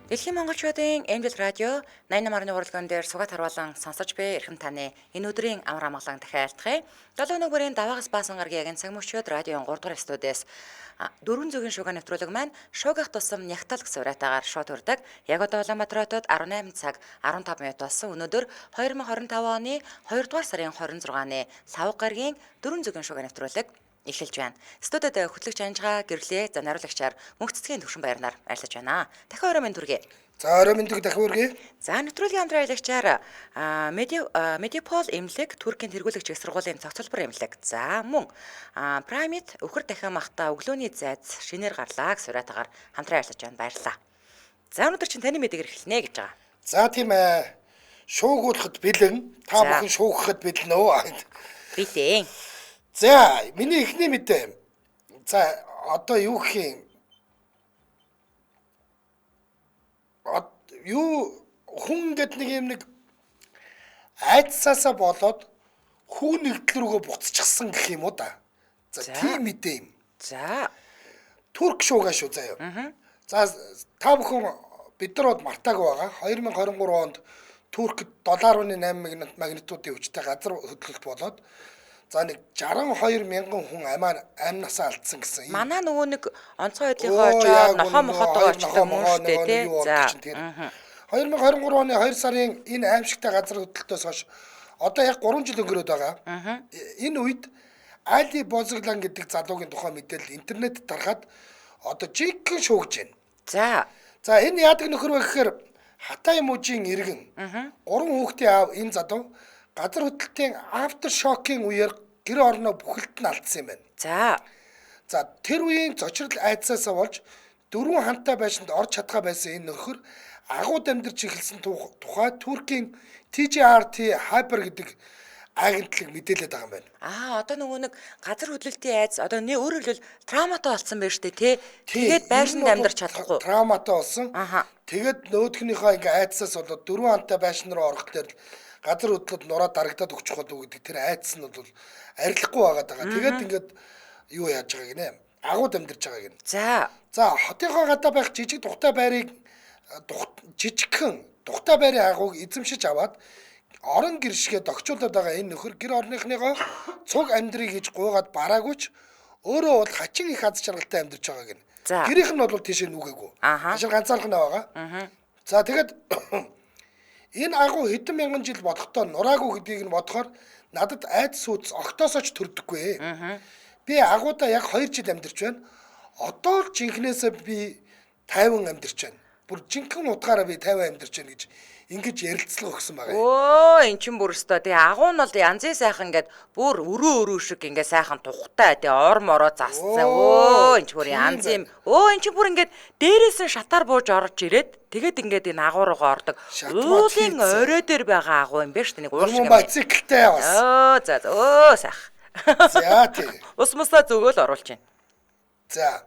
Дэлхийн монголчуудын Angel Radio 88.3 урлаган дээр сугат харуулan сонсож буй эрхэм таны энэ өдрийн амар амгалан дахиад айлтгая. 7 өнөг бүрийн даваагаас баасан гарагийн цаг мөчид радион 3 дугаар студиэс дөрвөн зүгийн шуга нэвтрүүлэг маань шуугах тусам нягтал гэсэн уриатаагаар шууд хүрдэг. Яг одоо Улаанбаатар хотод 18 цаг 15 минут болсон. Өнөөдөр 2025 оны 2 дугаар сарын 26-ны лавг гарагийн дөрвөн зүгийн шуга нэвтрүүлэг эхэлж байна. Студид хөтлөгч Анжгаа гэрлээ за нариулагчаар мөнх цэцгийн төвшин баярнаар ажиллаж байна. Дахин орой минь төргий. За орой минь дахин хүргэе. За нэвтрүүлгийн хамтран ажиллагчаар Медипол эмнэлэг, Туркийн тэргүүлэгч их сургуулийн цогцлбор эмнэлэг. За мөн Primate өхөр дахин махта өглөөний зайц шинээр гарлаа гэж суриатаагаар хамтран ажиллаж байна. Баярлалаа. За өнөөдөр чинь таны мэдээгээр эхэлнэ гэж байгаа. За тийм ээ. Шуугуулахад бэлэн. Та бүхэн шуугахад бэлэн үү? Бэлэн. За, миний эхний мэдээ. За, одоо юу гэх юм? Юу хүн ингээд нэг юм нэг айдсаасаа болоод хүү нэгдэл рүүгээ буцчихсан гэх юм уу да. За, тийм мэдээ юм. За. Турк шуугаа шүү заяа. За, та бүхэн бид нар бол мартаагүй байгаа. 2023 онд Туркд 7.8 магнитудын хүчтэй газар хөдлөлт болоод за нэг 62 мянган хүн амнасаа алдсан гэсэн. Манай нөгөө нэг онцгой байдлынхоо очоод нохоо мохотойгоо очсон юм шүү дээ тий. За 2023 оны 2 сарын энэ аимшигтай газар хөдлөлтөөс хойш одоо яг 3 жил өнгөрөөд байгаа. Энэ үед Али Бозглан гэдэг залуугийн тухай мэдээлэл интернетд тарахад одоо жинхэнэ шүүгж байна. За. За энэ яадаг нөхөр вэ гэхээр Хатай мужийн иргэн 3 хүүхдийн аав энэ залуу газар хөдлөлтийн афтер шокийн үеэр гэр орноо бүхэлд нь алдсан юм байна. За. За тэр үеийн зочрол айдсаасаа болж дөрвөн хантай байшинд орж чадхаа байсан энэ нөхөр агууд амьдарч эхэлсэн тухай Туркийн TGRT Hyper гэдэг агентлаг мэдээлээд байгаа юм байна. Аа одоо нөгөө нэг газар хөдлөлтийн айдас одоо нэ өөрөөр хэлбэл травматай болсон байх шүү дээ тий. Тэгээд байшинд амьдарч чадахгүй. Травматай болсон. Тэгээд нөөдгөнийхөө ингээ айдсаас болоод дөрвөн хантай байшин руу орох дээр газар хөдлөлт нураа дарагдаад өгчих болов гэдэг тэр айдас нь бол арилахгүй байгаад байгаа. Тэгээд ингээд юу яаж байгааг нэ? Агууд амьдарч байгааг нь. За. За хотынхоо гадаа байх жижиг тухтай байрыг жижигхэн тухтай байрын агууг эзэмшиж аваад орон гэршгээ догчуулаад байгаа энэ нөхөр гэр орныхныгоо цуг амьдрыг гэж гуйгаад бараагүйч өөрөө бол хачин их аз жаргалтай амьдарч байгааг нь. Гэрийнх нь бол тийшээ нүгээгүй. Ашиг ганцаархан байгаа. За тэгээд энэ агуу хэдэн мянган жил бодохдоо нураагүй гэдгийг нь бодохоор надад айдас үүдс огтоосоо ч төрдөггүй. Би агуудаа яг 2 жил амьдарч байна. Одоо л жинхнээсээ би 50 амьдарч байна. Бүр жинхэнэ утгаараа би 50 амьдарч байна гэж ингэж ярилцлага өгсөн байгаа. Өө эн чин бүр өстой. Тэгээ агуу нь бол янзын сайхан ингээд бүр өрөө өрөө шиг ингээд сайхан тухтай. Тэгээ ор мороо зассан. Өө эн чин бүр янзын. Өө эн чин бүр ингээд дээрээс нь шатаар бууж орж ирээд тэгээд ингээд энэ агуу руугаа ордог. Уулын орой дээр байгаа агуу юм байна шүү дээ. Нэг уур шиг юм. Циклтэй бас. Өө за өө сайх. За тий. Ус мусаа зөөгөл оруулж байна. За.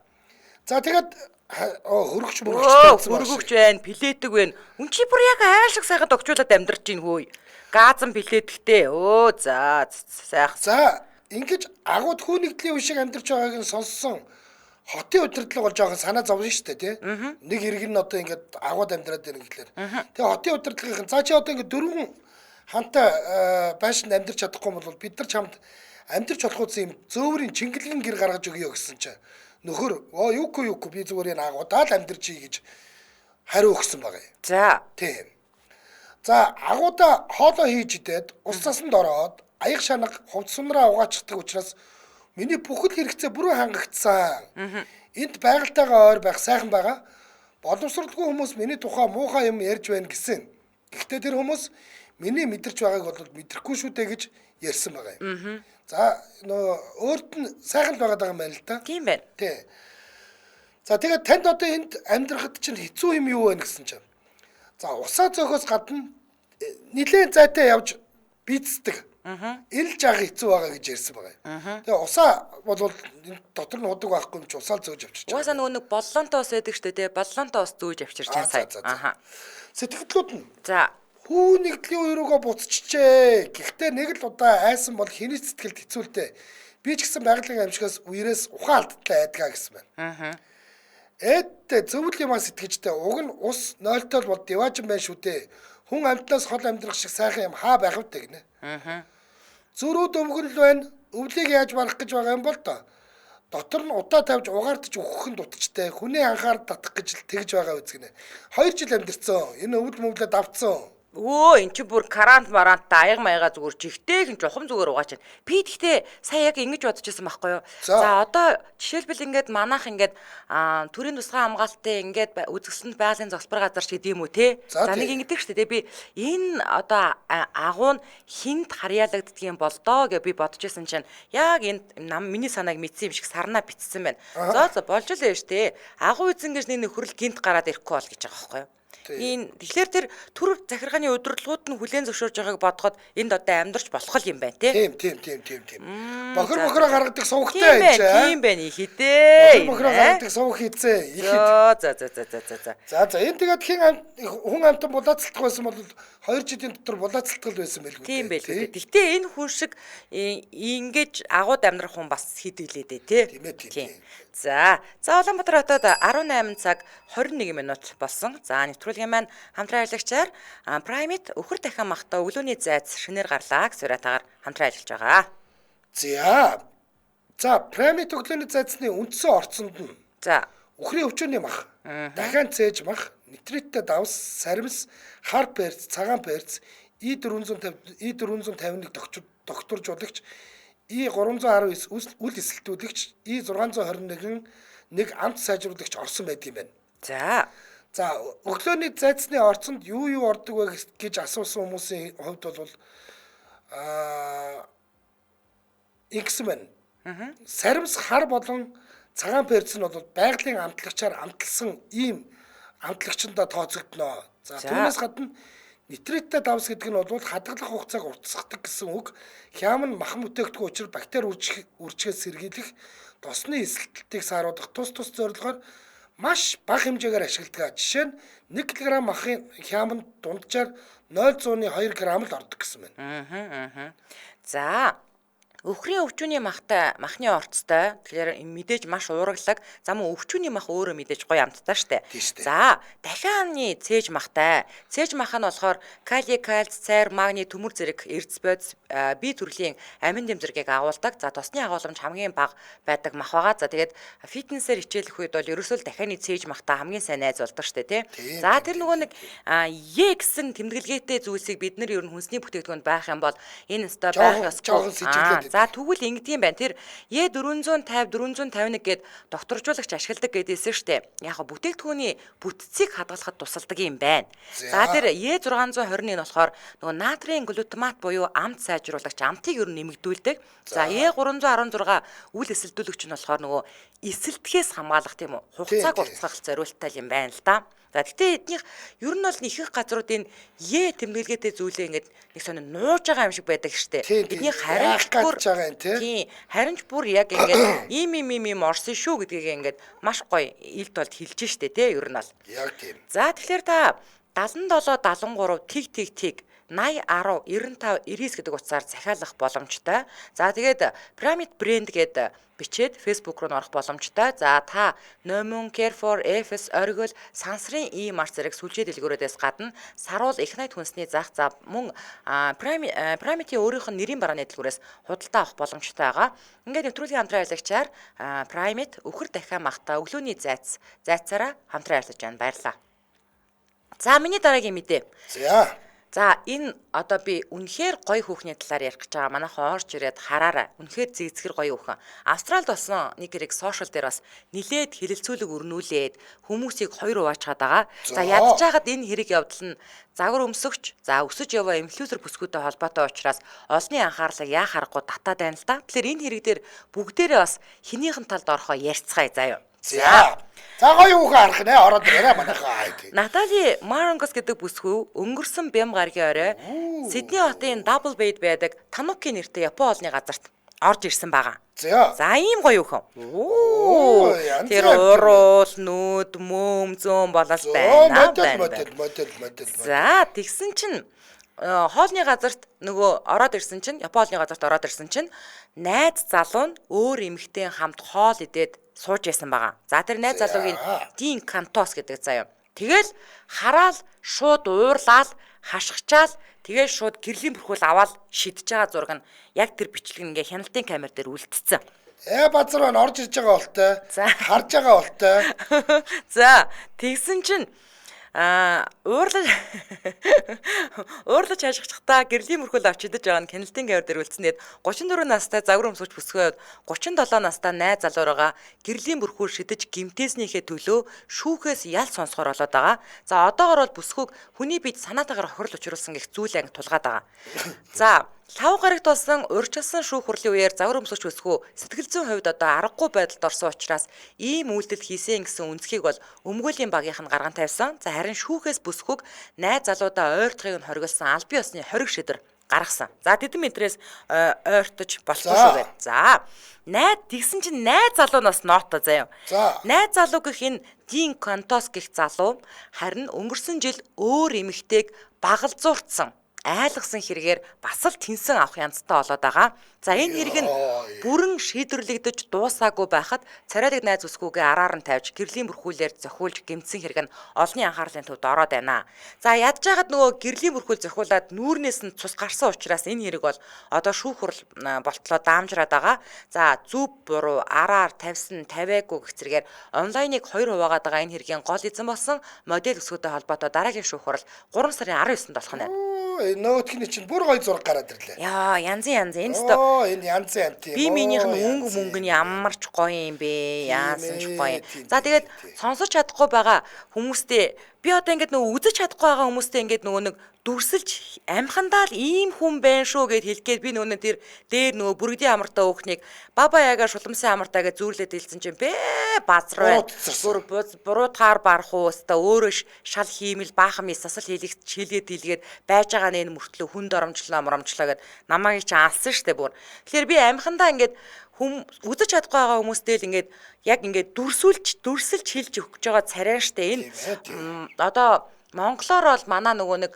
За тэгээд хөргөч мөргөч хөргөгч байна, плетэг байна. Үн чи бүр яг айл шиг сайхан догчуулаад амьдарч байна хөөе. Газан плетэгтэй. Өө за сайхан. За ингэж агууд хүү нэгдлийн үе шиг амьдарч байгааг нь сонссон хотын удирдлага бол жоохон санаа зовно шүү дээ тий. Нэг иргэн нь одоо ингээд агууд амьдраад байна гэхлээр. Тэгээ хотын удирдлагын за чи одоо ингээд дөрвөн хантай байшинд амьдарч чадахгүй бол бид нар чамд амьдарч болох үсэн юм зөөврийн чингэлгэн гэр гаргаж өгье гэсэн чинь нөхөр юугүй би зүгээр энэ агуудаа л амьдарч ий гэж хариу өгсөн байгаа юм. За. Тийм. За агуудаа хоолоо хийж идээд ус цасанд ороод аяг шанаг хувц сунраа угаачдаг учраас миний бүхэл хэрэгцээ бүрэн хангагдсан. Энд байгальтайгаа ойр байх сайхан байгаа. Боломжсролгүй хүмүүс миний тухай муухай юм ярьж байна гэсэн. Гэхдээ тэр хүмүүс миний мэдэрч байгааг бол мэдрэхгүй шүү дээ гэж ярьсан байгаа юм. За нөө өөрт нь сайхан л байгаад байгаа юм байна л да. Тийм байна. Тий. За тэгээд танд одоо энд амьдрахад чинь хэцүү юм юу вэ гэсэн чинь. За усаа зөөхөөс гадна нилээн зайтай явж бийцдэг. Ил жаах хэцүү байгаа гэж ярьсан байгаа. Тэгээ усаа бол энэ дотор нь удаг байхгүй юм чи усаа л зөөж авчирч. Угаасаа нөгөө нэг боллонтой ус байдаг шүү дээ тий. Боллонтой ус зөөж авчирч байна сая. Аха. Сэтгэлдлүүд нь. За хүү нэгдлийн үе рүүгээ буцчихжээ. Гэхдээ нэг л удаа айсан бол хэний сэтгэлд хэцүүлтэй. Би ч гэсэн байгалийн амьшгаас үерээс ухаан алдтал айдгаа гэсэн байна. Эд зөвл юмаа сэтгэжтэй уг нь ус нойлтол бол диваажин байна шүү дээ. Хүн амьтнаас хол амьдрах шиг сайхан юм хаа байх вэ гинэ. Аа. Зөрүүд өвгөн л байна. Өвлийг яаж барах гэж байгаа юм бол доо. Дотор нь удаа тавьж угаартаж өгөх нь дутчтай. Хүний анхаарал татах гэж л тэгж байгаа үз гинэ. 2 жил амьдэрсэн. Энэ өвөл мөвлөө давцсан. Өө эн чинь бүр карант марант аяг маяга зүгээр жигтэйхэн жухам зүгээр угаач. Би тэгтээ сая яг ингэж бодож байсан байхгүй юу? За одоо жишээлбэл ингээд манайх ингээд төрийн тусгай хамгаалтыг ингээд үзэсгэлэнт байгалийн зогсбор газар ч гэдэг юм уу те? За нэг ингэдэг шүү дээ. Би энэ одоо агуу нь хинт харьяалагддаг юм бол доо гэж би бодож байсан чинь яг энэ нам миний санааг мэдсэн юм шиг сарнаа битсэн байна. За болж л байж те. Агуу эзэн гэж нэг нөхөрл гинт гараад ирэхгүй бол гэж байгаа байхгүй юу? Энэ тэгэхээр тэр төр захиргааны удирдлагууд нь хүлээн зөвшөөрж байгааг бодоход энд одоо амьдрч болох юм байна тий. Тийм. Бохор бохороо гаргадаг сувгтай байж аа. Тийм байна их хідээ. Бохор бохороо гаргадаг сувг хийцээ. Их хэд. За. За энэ тэгээд хин хүн амтан булаацалтах байсан бол 2 жилийн дотор булаацалтгал байсан байлгүй. Тийм байлгүй. Гэхдээ энэ хүн шиг ингэж агууд амьдрах хүн бас хэд илээ дээ тий. Тийм. За Улаанбаатар хотод 18 цаг 21 минут болсон. За нэвтрүүлгийн маань хамтран ажиллагчаар Primate өхөр дахин махта өглөөний зайц шинээр гарлаа гэсэн хамтран ажиллаж байгаа. За Primate өглөөний зайцны үндсэн орцонд нь за үхрийн өвчөөний мах, дахиан цээж мах, нитриттэй давс, саримс, хар перц, цагаан перц, E450 E451 докторжуулагч, E319 үл эсэлтүүлэгч, E621 нэг амт сайжруулагч орсон байдаг юм байна. За өглөөний зайцны орцонд юу ордог вэ гэж асуусан хүмүүсийн хувьд бол ингэсэн байна. Саримс, хар болон цагаан перц нь бол байгалийн амтлагчаар амтлсан ийм амтлагчдаа тооцогдно. За түүнээс гадна нитриттэй давс гэдэг нь бол хадгалах хугацааг уртасгадаг гэсэн үг. Хям нь махан бүтээгдэхүүн учрал бактери үржихээс сэргийлэх, тосны эсэлтэлтийг сааруулах тус тус зорилгоор маш бага хэмжээгээр ашигладаг. Жишээ нь 1 кг махын хямд дунджаар 0.2 г л ордог гэсэн байна. За өхрийн өвчүүний махтай махны орцтой. Тэгэхээр мэдээж маш уураглаг. За мөн өвчүүний мах өөрөө мэдээж гоё амттай штэ. За дахианы цээж махтай. Цээж мах нь болохоор кали, кальц, цайр, магний, төмөр зэрэг эрдэс бодис бие төрлийн амин дэм зэргийг агуулдаг. За тосны агууламж хамгийн бага байдаг мах байгаа. За тэгээд фитнесээр хичээлэх үед бол ерөөсөө л дахианы цээж махтай хамгийн сайн найз болдог штэ тий. За тэр нөгөө нэг Е гэсэн тэмдэглэгээтэй зүйлсийг бид нар ер нь хүнсний бүтээгдэхүүнд байх юм бол энэ өстой байх ёсгүй. За тэгвэл ингэдэг юм байна. Тэр Е450 451 гээд докторжуулагч ашигладаг гэдээсэн штэ. Яг го бүтээгдэхүүний бүтцийг хадгалахад тусалдаг юм байна. За тэр Е621 нь болохоор нөгөө натрийн глутамат буюу амт сайжруулагч амтыг ер нь нэмэгдүүлдэг. За Е316 үл эсэлдүүлэгч нь болохоор нөгөө эсэлтгэхээс хамгаалах тийм үү? Хугацааг уртасгах зориулттай юм байна л да. За гэхдээ эднийх ер нь бол ихэнх газруудын Е тэмдэглэгээтэй зүйлээ ингээд нэг сонин нууж байгаа юм шиг байдаг штэ. Эдний харин бүр тийм харин ч бүр яг ингээд ийм ийм ийм ийм орсон шүү гэдгийг ингээд маш гоё ил толд хэлж штэ тий ер нь бол. Яг тийм. За тэгэхээр та 77 73 тэг тэг тэг 80 10 95 99 гэдэг утсаар захиалах боломжтой. За тэгээд Pyramid Brand гээд бичээд Facebook руу орох боломжтой. За та Номун, Care for, FS, Оргил, Сансрын E-Mart зэрэг сүлжээ дэлгүүрүүдээс гадна саруул их найт хүнсний зах за мөн Pyramid-ийн өөрийнх нь нэрийн барааны дэлгүүрээс худалдаа авах боломжтой байгаа. Ингээд нэвтрүүлгийн хамтран ажиллагчаар Pyramid өхөр дахиа махта өглөөний зайц зайцаараа хамтран ажиллаж байна. Баярлалаа. За миний дараагийн мэдээ. За. За энэ одоо би үнэхээр гоё хүүхний талаар ярих гэж байгаа. Манайхан орж ирээд хараарай. Үнэхээр зэгцгэр гоё хүүхэн. Австралид болсон нэг хэрэг сошиал дээр бас нилээд хэлэлцүүлэг өрнүүлээд хүмүүсийг хоёр хуваачаад байгаа. За ядж байхад энэ хэрэг явдал нь загвар өмсөгч, за өсөж яваа инфлюенсер бүсгүйтэй холбоотой учраас олонний анхаарлыг яа харахгүй татаад байна л да. Тэгэхээр энэ хэрэг дээр бүгдээрээ бас хинийхэн талд орохоо ярьцгаая заяа. За. За гоё хүүхэн харах нэ ороод ирээрэй манайхаа. Натали Марангос гэдэг бүсгүй өнгөрсөн бям гарагийн орой Сидней хотын Double Bay-д байдаг Тануки нэртэй Япон хоолны газарт орж ирсэн байгаа. За ийм гоё хүүхэн. Оо тэр уруул, нүд, мөм, зөөн болол байна. Модель. За тэгсэн чинь хоолны газарт нөгөө ороод ирсэн чинь Япон хоолны газарт ороод ирсэн чинь найз залуу нь өөр эмэгтэй хамт хоол идээд сууж байсан байгаа. За тэр найз залуугийн Дин Кантос гэдэг заяа. Тэгэл хараал шууд уурлаал хашгичаал тэгэл шууд гэрлийн бүрхүүл аваад шидэж байгаа зураг нь яг тэр бичлэг ингээ хяналтын камер дээр үлдсэн. Базар байна орж ирж байгаа болтой. Харж байгаа болтой. За тэгсэн чинь уурлаж хашгичхдаа гэрлийн мөрхөл авч идэж байгаа нь хяналтын камер дээр үлдсэн. Тэгээд 34 настай загвар өмсгч бүсгүй 37 настай найз залуураа гэрлийн бүрхүүл шидэж гимтээснийхээ төлөө шүүхээс ял сонсохоор болоод байгаа. За одоогор бол бүсгүйг хүний бид санаатаагаар хохирол учруулсан гэх зүйл анги тулгаад байгаа. За лав гарагт болсон урьдчилсан шүүх хурлын үеэр загвар өмсгч бүсгүй сэтгэл зүйн хувьд одоо аргагүй байдалд орсон учраас ийм үйлдэл хийсэн гэсэн үнцгийг бол өмгөөллийн багийнх нь гарган тавьсан. За харин шүүхээс бүсгүйг найз залуудаа ойртохыг нь хориглосон албан ёсны хориг шийдвэр гаргасан. За тэдэн метрээс ойртож болохгүй шүү дээ. За найз тэгсэн чинь найз залуу нас ноото заяа. Найз залуу гэх энэ Дин Кантос гэх залуу харин өнгөрсөн жил өөр эмэгтэйг багалзууртсан айлгсан хэрэгээр бас л тэнсэн авах янзтай болоод байгаа. За энэ хэрэг нь бүрэн шийдвэрлэгдэж дуусаагүй байхад царайлаг найз бүсгүйгээ араар нь тавьж гэрлийн бүрхүүлээр зохиулж гэмтсэн хэрэг нь олонний анхаарлын төвд ороод байна. За ядж байхад нөгөө гэрлийн бүрхүүл зохиулаад нүүрнээс нь цус гарсан учраас энэ хэрэг бол одоо шүүх хурал болтлоо даамжраад байгаа. За зүв буруу араар тавьсан тавиагүй гэх зэрэгээр онлайныг хоёр хуваагаад байгаа энэ хэргийн гол эзэн болсон модель бүсгүйтэй холбоотой дараагийн шүүх хурал 3 сарын 19-нд болох нь байна. Нөгөөх нь чинь бүр гоё зураг гараад ирлээ. Яа, янзын янз. Энэ өстө. Энэ янзын амт юм. Би минийх нь өнгө мөнгө нь ямар ч гоё юм бэ? Яасан ч гоё. За тэгээд сонсож чадахгүй байгаа хүмүүстэй би одоо ингээд нөгөө үзэж чадахгүй байгаа хүмүүстэй ингээд нөгөө нэг дүрсэлж амхандаа л ийм хүн байна шүү гэд хэлгээд би нөгөө тэр дээр нөгөө бүргэдийн амартай өөхнийг баба яга шуламсын амартай гэж зүүрлээд хэлсэн чинь бэ базар бүр буруутгаар барах уу өстө өөрөө шал хиймэл баахан ми сасал хийлэгт чилгээд хийлгээд байж байгаа нэ мөртлөө хүнд оромжлоо моромжлоо гэд намайг чи алсан штэ бүр. Тэгэхээр би амхандаа ингээд хүм үзэж чадахгүй байгаа хүмүүстэй л ингээд яг ингээд дүрсүүлж дүрсэлж хэлж өгч байгаа царай штэ энэ одоо монголоор бол манай нөгөө нэг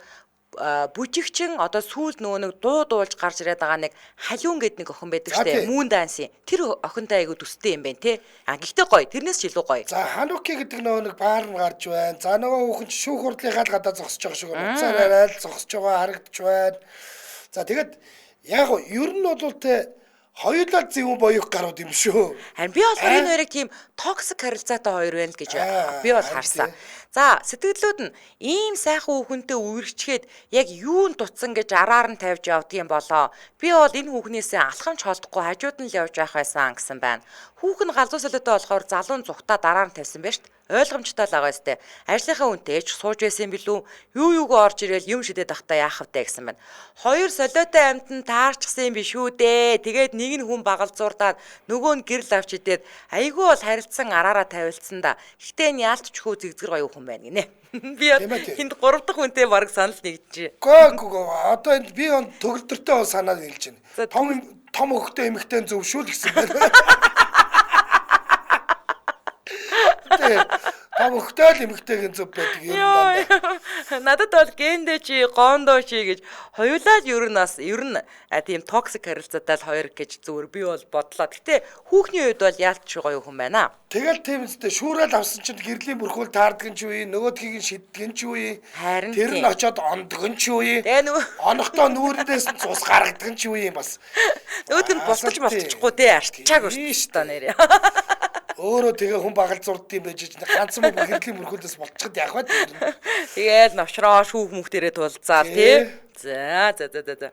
бүжигчин одоо сүүлд нөгөө нэг дуу дуулж гарч ирээд байгаа нэг халиун гэдэг нэг охин байдаг штэ Moon Dance-ийн тэр охинтой айгу төстэй юм байна те. А гэхдээ гоё тэрнээс ч илүү гоё. За Хануки гэдэг нөгөө нэг баар нь гарч байна. За нөгөө хүүхэн ч шүүх хурлынхаа л гадаа зогсож байгаа шиг байна. Уцаар арай л зогсож байгаа харагдаж байна. За тэгээд яг ер нь бол те хоёулаа зөв боёг гарууд юм шүү. Харин би болохоор энэ хоёрыг тийм токсик харилцаатай хоёр байна л гэж би бол харсан. За сэтгэлдлүүд нь ийм сайхан хүүхэнтэй үерчгээд яг юунд дутсан гэж араар нь тавьж явдгийм болоо. Би бол энэ хүүхнээсээ алхамч холдохгүй хажууд нь л явж байх байсан гэсэн байна. Хүүхэн галзуу солиотой болохоор залуун зүгтаа дараар нь тавьсан байж шүү. Ойлгомжтой л байгаа өстэй. Ажлынхаа үнтэй ч сууж байсан билүү? Юу юугаа орж ирээл юм шидэд ахтаа яах вэ гэсэн байна. Хоёр солиотой амьтан таарчсан юм биш үү дээ. Тэгээд нэг нь хүн багалзуурдаад нөгөө нь гэрэл авч идээд айгүй бол харилцсан араараа тавилцсан да. Гэхдээ энэ яалтчгүй зэгзгэр гоё хүн байна гинэ. Би энд 3 дахь хүнтэй бараг санал нэгджээ. Гөө одоо энд би төгөлдөртэй санаа нийлж байна. Том том өгтэй эмэгтэй зөв шүү л гэсэн байна. Том өгтэй л эмэгтэйгийн зөв байдаг юм даа. Надад бол гендэ чи, гондо чи гэж хоёулаа л ер нь бас ер нь тийм токсик харилцаатай л хоёр гэж зүгээр би бол бодлоо. Гэтэ хүүхний хувьд бол яалтч гоё хүн байна. Тэгэл тийм үстэй шүүрэл авсан чинь гэрлийн бүрхүүл таардаг нь ч үе, нөгөөдхийг нь шиддэг нь ч үе. Тэр нь очиод ондог нь ч үе. Тэгээ нөгөө онохдоо нүүрнээс нь цус гаргадаг нь ч үе юм бас. Нөгөөдг нь болтож болчихгүй те арчаагүй шүү дээ нэрээ. Өөрөө тэгээ хүн багалзуурд юм байж ганцхан мөр гэрлийн бүрхүүлээс болчиход яах вэ тэр. Тэгээл новшроо шүүх мөх дээрээ тулцаа тий. За за за за.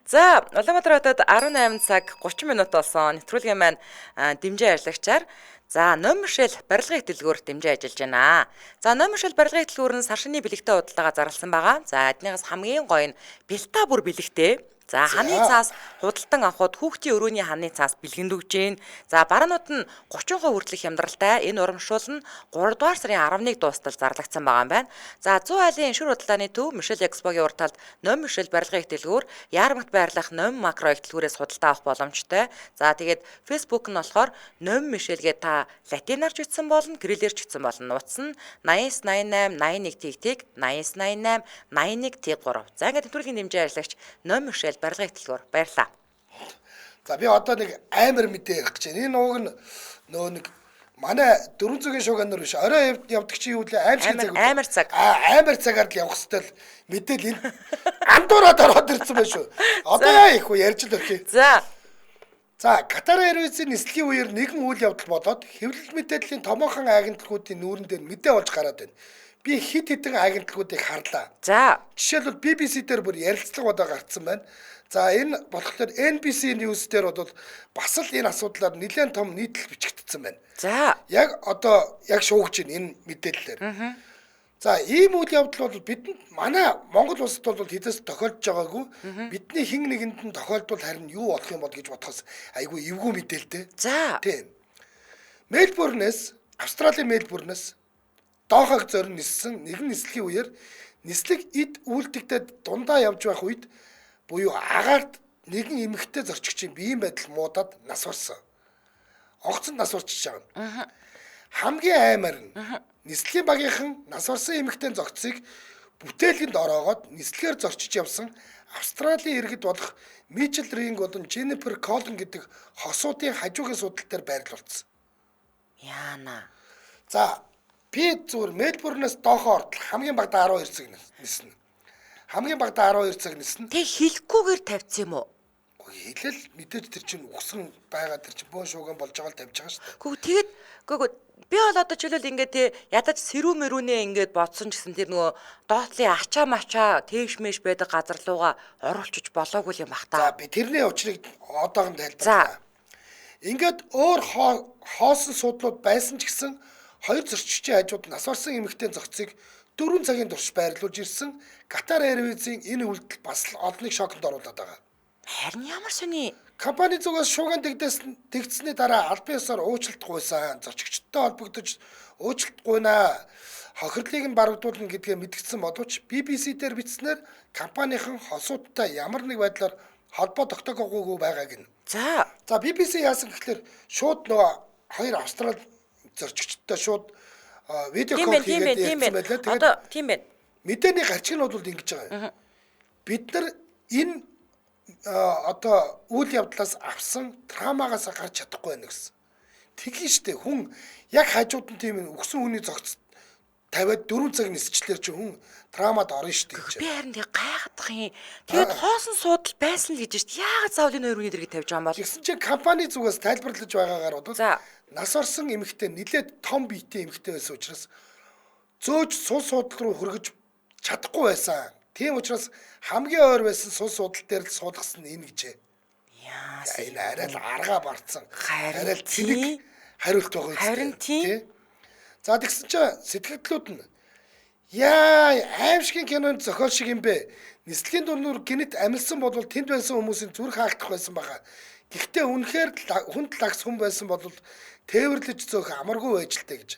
За Улаанбаатар хотод 18 цаг 30 минут болсон. Нэвтрүүлгийн маань дэмжин ажиллагчаар за Ном Мишель барилгын хөтөлбөр дэмжин ажиллаж байна. За Ном Мишель барилгын хөтөлбөр нь сар шинэ бэлэгтэй худалдаага зарласан байгаа. За эднийгээс хамгийн гоё нь бэлта бүр бэлэгтэй. За ханы цаас худалдан авахд хүүхдийн өрөөний ханы цаас бэлгэнд өгж гин. За бараанууд нь 30% хүртэлх хямдралтай. Энэ урамшуул нь 3 дугаар сарын 11 дуустал зарлагдсан байгаа юм байна. За 100 айлын иншүр худалдааны төв Мишель Экспогийн урд талд Ном Мишель барилгын хөтөлбөр Яармагт байрлах Ном макро хөтөлбөрөөс худалдаа авах боломжтой. За тэгээд Facebook нь болохоор Ном Мишель гээ та латинаар ч бичсэн болно, кириллээр ч бичсэн болно. Нууц нь 8988 81 тэг 8988 81 тэг 3. За ингээд нэвтрүүлгийн дэмжин ажиллагч Ном Мишель барилгын хөтөлбөр баярлаа. За би одоо нэг амар мэдээ ярих гэж байна. Энэ ууг нь нөгөө нэг Манай 400-ийн шууганаар биш. Орой явдаг чи юу лээ? Аим шиг цаг. Амар цаг. Аа, амар цагаар л явах хэвэл мэдээл энэ андуураад ороод ирсэн байх шүү. Одоо яа их үү ярьж л өрхий. За. За, Qatar Airways-ийн нислэгийн үеэр нэгэн үйл явдал болоод хэвлэл мэдээллийн томоохон агентлагуудын нүүрэн дээр мэдээ болж гараад байна. Би хэд хэдэн агентлагуудыг харлаа. За. Жишээлбэл BBC дээр бүр ярилцлага удаа гарцсан байна. За, энэ болохоор NBC News дээр бол бас л энэ асуудлаар нэлээд том нийтлэл бичигдсэн байна. За. Яг одоо яг шуугж байна энэ мэдээллээр. За, ийм үйл явдал бол бидэнд манай Монгол улсад бол хэзээс тохиолдож байгаагүй. Бидний хэн нэгэнд нь тохиолдвол харин юу болох юм бол гэж бодохоос айгүй эвгүй мэдээлтэй. За. Тийм. Мельбурнээс, Австралийн Мельбурнээс Дохаг зорин ниссэн нэгэн нислэгийн үеэр нислэг эд үйлдэгдээд дундаа явж байх үед буюу агаарт нэгэн эмэгтэй зорчигчийн биеийн байдал муудаад нас барсан. Онгоцонд нас барчиж байгаа. Хамгийн аймаар нь нислэгийн багийнхан нас барсан эмэгтэй зогцыг бүтээлгэнд ороогоод нислэгээр зорчиж явсан Австралийн иргэд болох Мичел Ринг болон Дженнифер Колин гэдэг хосуудын хажуугийн судал дээр байрлуулсан. Яана. За, би зүгээр Мельбурнээс Дохо ортол хамгийн багадаа 12 цаг ниснэ. Хамгийн багадаа 12 цаг ниснэ. Тэг хэлэхгүйгээр тавьсан юм уу? Хэлэл мэдээж тэр чинь үхсэн байгаа, тэр чинь бөөн шууган болж байгаа л тавьж байгаа шүү дээ. Гүг тэгэд гүг би бол одоо жишээлбэл ингээд те ядаж сэрүү мөрүүнээ ингээд бодсон гэсэн тэр нөгөө доотлын ачаа мачаа тэгш мэш байдаг газар руугаа оруулчих болоогүй юм бах За та. би тэрний учрыг одоогон тайлбарлая. Ингээд өөр хоосон суудлууд байсан ч гэсэн хоёр зорчигчийн хажууд нас барсан эмэгтэй зохицыг 4 цагийн турш байрлуулж ирсэн Qatar Airways-ийн энэ үйлдэл бас л олныг шоконд оруулаад байгаа. Харин ямар сони Компани зүгээс шууган дэгдсэний дараа албан ёсоор уучлалт гуйсан. Зорчигчдтой холбогдож уучлалт гуйнаа. Хохирлыг нь барагдуулна гэдгээ мэдгдсэн боловч BBC дээр бичснээр компанийн хосуудтай ямар нэг байдлаар холбоо тогтоогоогүй байгаа гэнэ. За. За BBC яасан гэхлээр шууд нөгөө хоёр австрал зорчигчдтой шууд видео Тийм кол байх, тийм хийгээд байх, тийм ярьсан байх. байлаа. Тэгээд Одоо тийм байх. мэдээний гарчиг нь бол ингэж байгаа юм. Бид нар энэ одоо үйл явдлаас авсан травмагаас гарч чадахгүй байна гэсэн. Тэгин штэ хүн яг хажууд нь тийм өгсөн хүний зогц тавиад 4 цаг нисчлэр чи хүн травмад орно штэ гэж. Би харин тэг гайхах юм. Тэгээд хоосон суудал байсан л гэж штэ. Яагаад заавал энэ хоёр хүний дэргэд тавьж байгаа юм бол? Тэгсэн чинь компани зүгээс тайлбарлаж байгаагаар бол За. нас орсон эмэгтэй нилээд том биетэй эмэгтэй байсан учраас зөөж сул суудал руу хөргөж чадахгүй байсан. Тийм учраас хамгийн ойр байсан сул суудал дээр л суулгасан нь энэ гэжээ. Яа. Энэ арай л аргаа барцсан. Харин Арай л цэник тийм. хариулт байгаа юм. Харин тийм. За тэгсэн чинь сэтгэгдлүүд нь яа аимшигын кинонд зохиол шиг юм бэ. Нислэгийн дүрнүр гинэт амилсан бол тэнд байсан хүмүүсийн зүрх хаагдах байсан баха. Гэхдээ үнэхээр хүнд лагс хүн байсан бол тээвэрлэж зөөх амаргүй байж л тэ гэж.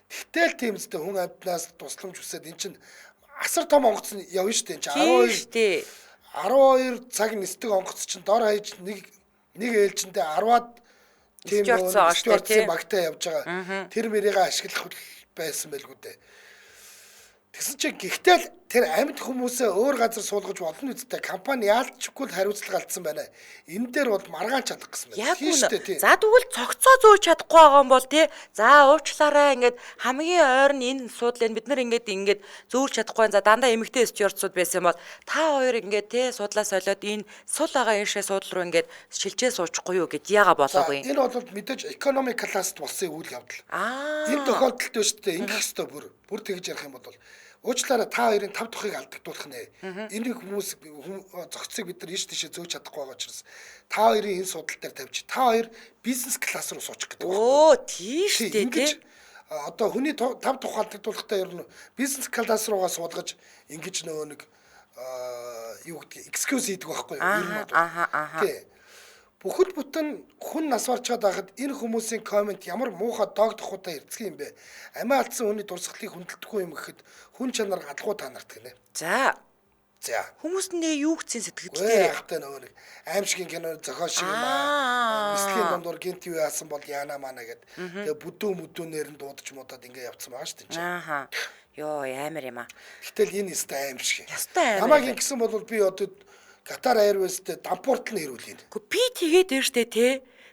Тэгтэл тийм үстэй хүн амтнаас тусламж хүсээд эн чинь асар том онгоц нь явна шүү дээ. Эн чинь Тийм 12 штэ. 12 цаг нисдэг онгоц чинь дор хаяж нэг нэг ээлжиндээ 10-аад тийм Стюардс байгаа шүү дээ, стюардсын тий. багтаа явж байгаа. Тэр мэрийг ашиглах байсан байлгүй дээ. Тэгсэн чинь гэхдээ л тэр амьд хүмүүсээ өөр газар суулгаж болно үсттэй компани яалтчгүй л хариуцлага алдсан байна. Энэ дээр бол маргаан чадах гэсэн байна. Яг Тийм үнэ. шүү дээ, тий. За тэгвэл цогцоо зөөж чадахгүй байгаа юм бол тий. За уучлаарай ингээд хамгийн ойр нь энэ суудлын бид нар ингээд ингээд зөөлж чадахгүй байна. За дандаа эмэгтэй стюардсууд байсан юм бол та хоёр ингээд тий судлаа солиод энэ сул байгаа эншээ суудал руу ингээд шилжээ суучихгүй юу гэд яага За, болоогүй. энэ бол мэдээж экономи класст болсон үйл явдал. Аа. Энэ тохиолдолд шүү дээ ингэх ёстой бүр бүр тэгж ярих юм бол уучлаарай та хоёрын тав тухыг алдагдуулах нэ. Энийг хүмүүс зохицыг бид нар ийш тийшээ зөөж чадахгүй байгаа учраас та хоёрын энэ судал дээр тавьчих. Та хоёр бизнес класс руу суучих гэдэг байна. Өө тий шүү дээ Ингэж тий. одоо хүний тав тух алдагдуулахдаа ер нь бизнес класс руугаа суулгаж ингэж нөгөө нэг юу гэдэг excuse хийдэг байхгүй юу? Ер нь бол. Ааха ааха. Тий. Бүхэл бүтэн хүн нас барчаад байхад энэ хүмүүсийн комент ямар муухай догдохуудаа эрцгэн юм бэ? Амиа алдсан хүний дурсгалыг хүндэлдэхгүй юм гэхэд хүн чанар галгуу та нарт гинэ. За За. хүмүүс нь юу гэсэн сэтгэл Гүй дээр яхтай нөгөө нэг аимшигын кино зохиол шиг юм Аа. аа. Нислэгийн дундуур гинт юу яасан бол яана маана гэд. Тэгээ бүдүү мүдүүнээр нь дуудаж муудаад ингээ явцсан байгаа шүү дээ. чинь. Ааха. Йоо амар юм аа. Гэтэл энэ өстэй аимшиг. Ёстой амар Намайг юм. ингэсэн бол би одоо Qatar Airways-тэй дампууртал нь хэрүүлнэ. Гэхдээ би тэгээд байна штэ те.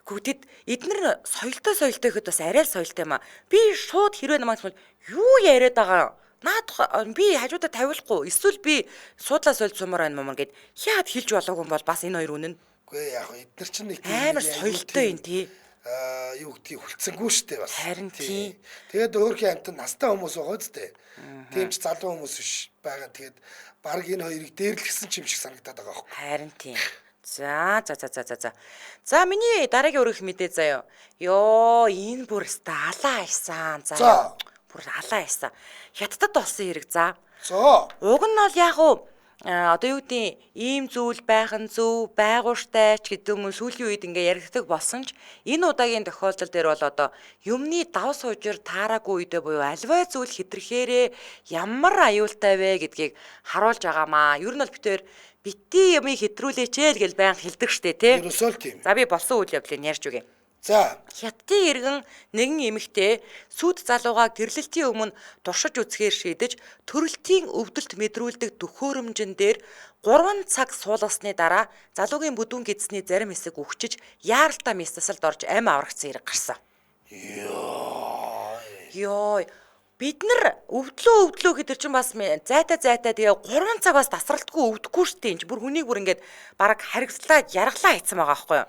Гү тэд эднэр соёлтой соёлтой гэхэд бас арай л соёлтой юм а. Би шууд хэрвээ намайг эсвэл юу яриад байгаа наад би хажуудаа тавиулахгүй эсвэл би суудлаа сольж сумаар байна мөн гэд яад хэлж болоогүй юм бол бас энэ хоёр үнэн. Үгүй яг эднэр чинь нэг тийм амар соёлтой юм тий. Аа юу гэдгийг хүлцэнгүй штэ бас. Харин тий. Тэгээд өөрхийн амтан настай хүмүүс байгаа үстэй. Тийм ч залуу хүмүүс биш байгаа. Тэгээд баг энэ хоёрыг дээрлэхсэн ч юм шиг санагдаад байгаа байхгүй. Харин тийм. За за за за за за. За миний дараагийн өргөх мэдээ заяа. Йоо энэ бүр өстө алаа айсан. За. Бүр алаа айсан. Хятадд болсон хэрэг за. За. Уг нь бол яг уу одоо юу гэдэг ийм зүйл байх нь зөв байгууштай ч гэдэг юм уу сүүлийн үед ингээ яригддаг болсон ч энэ удаагийн тохиолдол дээр бол одоо юмны дав суужир таараагүй үедээ буюу альвай зүйл хэтэрхээрээ ямар аюултай вэ гэдгийг харуулж байгаамаа. Ер нь бол бид хоёр бити юмыг хэтрүүлээч л гэж байнга хэлдэг штэ тий. Ерөөсөө л тийм. За би болсон үйл явдлыг ярьж өгье. За. Хятадын иргэн нэгэн эмэгтэй сүд залууга гэрлэлтийн өмнө туршиж үзэхээр шийдэж төрөлтийн өвдөлт мэдрүүлдэг төхөөрөмжөн дээр 3 цаг суулгасны дараа залуугийн бүдүүн гидсний зарим хэсэг үхчиж яаралтай мэс засалд орж амь аврагдсан хэрэг гарсан. Йоо. Бид нар өвдлөө гэдэг чинь бас зайтай зайтай тэгээ 3 цаг бас тасралтгүй өвдөхгүй шүү дээ. Энд бүр хүнийг бүр ингээд бараг харигслаад яргалаа хийцэн байгаа байхгүй юу?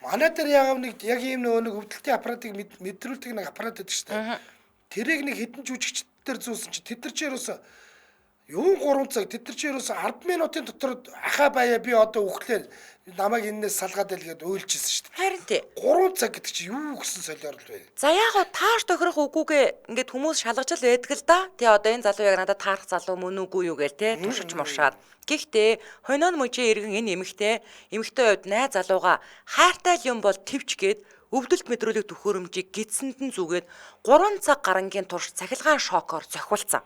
Манай дээр яг нэг яг ийм нөгөө нэг өвдөлтийн аппаратыг мэдрүүлдэг нэг аппарат байдаг шүү дээ. Тэрийг нэг хэдэн жүжигчдэр дээр зүүсэн чи тэд нар чи ерөөсө юун 3 цаг тэд нар чи ерөөсө 10 минутын дотор ахаа баяа би одоо үхлээр намайг энэс салгаад байл гэдээ уйлжсэн шүү дээ. Харин тий. 3 цаг гэдэг чи юу гэсэн солиорл вэ? За яг гоо таарч тохирох үгүйгээ ингээд хүмүүс шалгаж л байдаг л да. Тий одоо энэ залуу яг надад таарах залуу мөн үгүй юу гээл тий туршиж муршаад. Гэхдээ хойноон мужийн иргэн энэ эмэгтэй хувьд найз залууга хайртай л юм бол твч гээд өвдөлт мэдрүүлэх төхөөрөмжийг гидсэнд нь зүгээд 3 цаг гарангийн турш цахилгаан шокоор зохиулсан.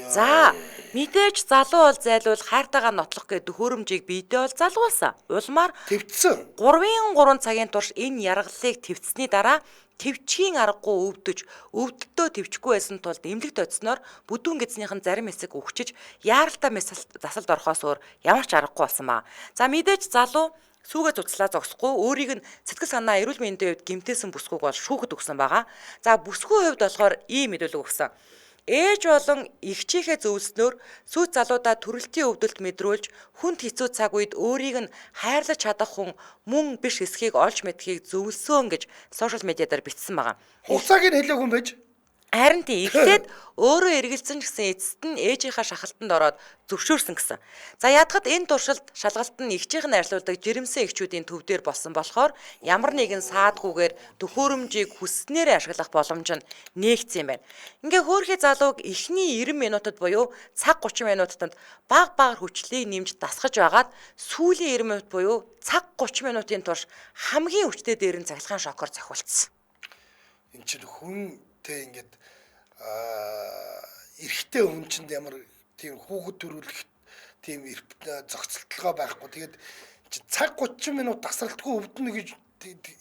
За мэдээж залуу бол зайлуул хайртайгаа нотлох гээд төхөөрөмжийг биедээ бол залгуулсан. Улмаар твцсэн. 3-ын 3 цагийн турш энэ яргаллыг твцсэний дараа твчгийн аргагүй өвдөж өвдөлтөө твчихгүй байсан тулд эмнэлэгт очсноор бүдүүн гидснийхэн зарим хэсэг үхчиж яаралтай мэс засалд орохоос өөр ямар ч аргагүй болсон ба. За мэдээж залуу сүүгээ цуцлаа зогсохгүй өөрийг нь сэтгэл санаа эрүүл мэндийн хувьд гэмтээсэн бүсгүйг бол шүүхэд өгсөн байгаа. За бүсгүй хувьд болохоор ийм мэдүүлэг өгсөн. Ээж болон эгчийнхээ зөвлөснөөр сүйт залуудаа төрөлтийн өвдөлт мэдрүүлж хүнд хэцүү цаг үед өөрийг нь хайрлаж чадах хүн мөн биш эсхийг олж мэдхийг зөвлөсөн гэж сошиал медиа дээр бичсэн байгаа. Хугацааг нь хэлээгүй юм байж. Харин тий эхлээд өөрөө эргэлзэн ч гэсэн эцэст нь ээжийнхаа шахалтанд ороод зөвшөөрсөн гэсэн. За ядахад энэ туршилт шалгалт нь эгчийнх нь ажилладаг жирэмсэн эгчүүдийн төв дээр болсон болохоор ямар нэгэн саадгүйгээр төхөөрөмжийг хүсснээрээ ашиглах боломж нь нээгдсэн юм байна. Ингээ хөөрхий залууг эхний 90 минутад буюу цаг 30 минутад баг багаар хүчлийг нэмж дасгаж байгаад сүүлийн 90 минут буюу цаг 30 минутын турш хамгийн хүчтэй дээр нь цахилгаан шокоор зохиулсан. Энд чинь хүнтэй ингээд эрэгтэй хүн чинь ямар тийм хүүхэд төрүүлэх тийм зохицолтолгоо байхгүй. Тэгээд цаг 30 минут тасралтгүй өвдөнө гэж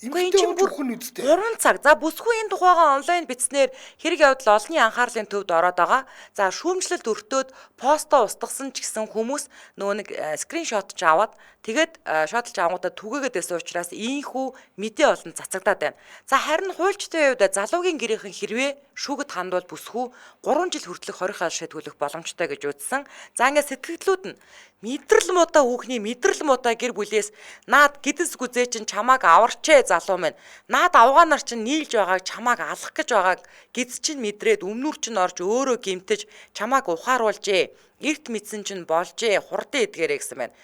эмэгтэй хүн бүр үсттэй. 3 цаг. За бүсгүй энэ тухайгаа онлайн бичснээр хэрэг явдал олонний анхаарлын төвд ороод байгаа. За шүүмжлэлт өртөөд постоо устгасан ч гэсэн хүмүүс нөгөө нэг скриншот ч аваад тэгээд шотлж авангуудаа түгээгээд байсан учраас ийхүү мэдээ олон цацагдаад байна. За харин хуульчдын хувьд залуугийн гэрийнхэн хэрвээ шүүгэд хандвал бүсгүй 3 жил хүртэлх 20 хал шийдвэрлэх боломжтой гэж үзсэн. За ингээд сэтгэлдлүүд нь мэдрэл муутай хүүхний мэдрэл муутай гэр бүлээс наад гэдэс гүзээ чинь чамааг аварчээ залуу минь. Наад авгаанаар чинь нийлж байгааг чамааг алах гэж байгааг гиз чинь мэдрээд өмнүр чинь орж өөрөө гимтэж чамааг ухааруулжээ. Эрт мэдсэн чинь болжээ. Хурдан эдгээрээ гэсэн байна.